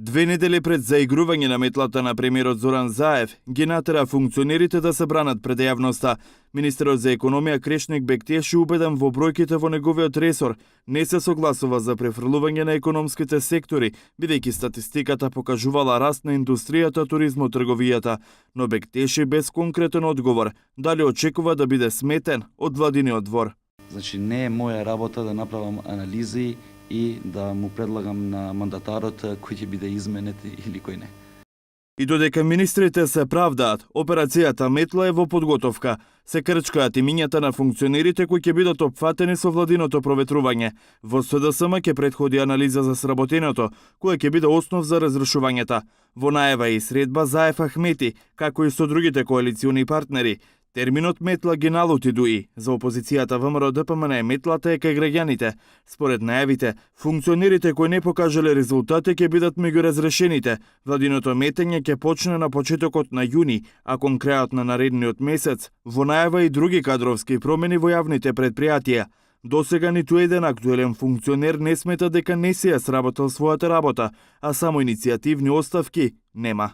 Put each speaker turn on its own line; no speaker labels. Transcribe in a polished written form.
2 недели пред заигрување на метлата на премиерот Зоран Заев, ги натера функционерите да се бранат пред јавноста. Министерот за економија Крешник Бектеши убеден во бројките во неговиот ресор, не се согласува за префрлување на економските сектори, бидејќи статистиката покажувала раст на индустријата, туризмот, трговијата, но Бектеши без конкретен одговор дали очекува да биде сметен од владиниот двор.
Значи не е моја работа да направам анализи и да му предлагам на мандатарот кој ќе биде изменет или кој не.
И додека министрите се правдаат, операцијата Метла е во подготовка. Се крчкаат имињата на функционерите кои ќе бидат опфатени со владиното проветрување. Во СДСМ ќе претходи анализа за сработеното, која ќе биде основ за разрешувањата. Во најава и средба Заев Ахмети, како и со другите коалициони партнери. Терминот метла ги налути дуи. За опозицијата ВМРО ДПМН метлата е кај граѓаните. Според најавите, функционерите кои не покажале резултати ќе бидат меѓу разрешените. Владиното метење ќе почне на почетокот на јуни, а кон крајот на наредниот месец. Во најава и други кадровски промени во јавните претпријатија. Досега ниту еден актуелен функционер не смета дека не си ја сработил својата работа, а само иницијативни оставки нема.